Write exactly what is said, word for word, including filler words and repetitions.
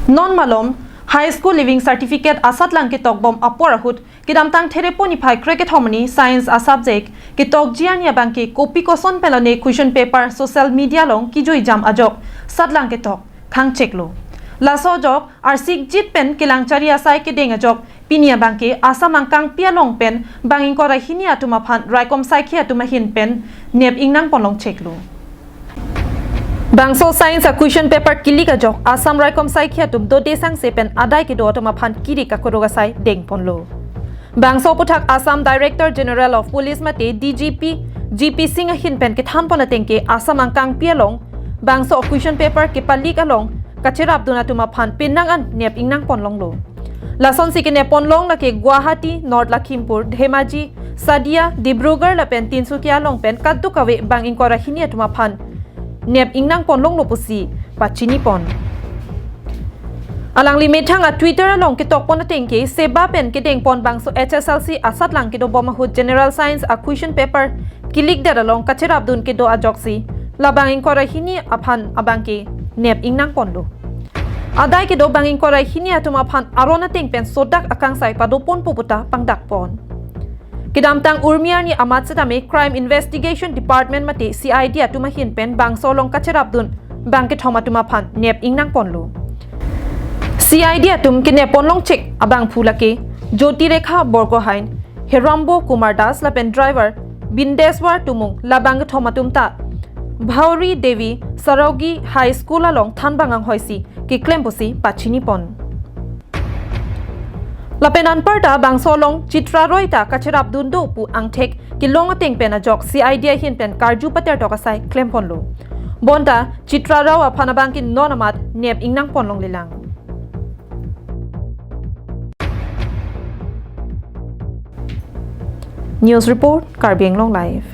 Non malom High School Leaving Certificate asatlang ketokbom apor ahut kedamtang Therepo niphai krekethom arni Science a-subject ketokji arni abangke kopi koson pen lone question paper social media along kijuijam ajok satlang ketok khangcheklo. Laso ajok arsikjit pen kelangchari asai kedeng ajok pini abangke Assam angkangpi along pen bang ingkoi ra hini atum aphan raikom saikhi atum ahin pen nep ingnang ponlongcheklo. Bangso Science a-question paper kilik ajok Assam raikom saikhi atum dode sangse pen adai kedo atum aphan kiri kakuruk asai dengponlo. Bangso aphuthak Assam Director General of Police mate D G P G P Singh ahin pen kethanpon atengke Assam angkangpi along bangso question paper kepalik along kacherapdun atum aphan penang an nep ingnang ponlonglo. Lasonsi kenep ponlong lake Guwahati, North Lakhimpur, Dhemaji, Sadiya, Dibrugarh lapen Tinsukia along pen kadokave bang ingkoi ra hini atum aphan nep ingnang ponlonglo pusi pachinipon. Alangli methang a-Twitter along ketokpon atengke SEBA pen kedengpon bangso H S L C asatlang kedobom ahut General Science a-question paper kilikdet along kacherapdun kedo ajoksi labang ingkoi ra hini aphan abangke nep ingnang ponlo. Adai kedo bang ingkoi ra hini atum aphan aron ateng pen sodak akangsai padoponpo puta pangdakpon. Kedamtang Urmi arni amat setame Crime Investigation Department mate C I D atum ahin pen bangso along kacherapdun bang kethom atum aphan nep ingnang ponlo. C I D atum kenep ponlongchek abangphu lake Jyoti Rekha Borgohain, Herambo Kumar Das lapen driver Bindeswar Timung, labang kethom atum ta Bhauri Devi Sarogi High School along thanbang anghoisi keklem pusi pachinipon. Lapen anparta bangso along Chitra Roy ta kacherapdun do pu angthek kelong ateng pen ajok C I D ahin pen karju patertok asai klemponlo. Bonta Chitra Rao aphan abangke non amat nep ingnang ponlonglelang. News report, Karbi Anglong Live.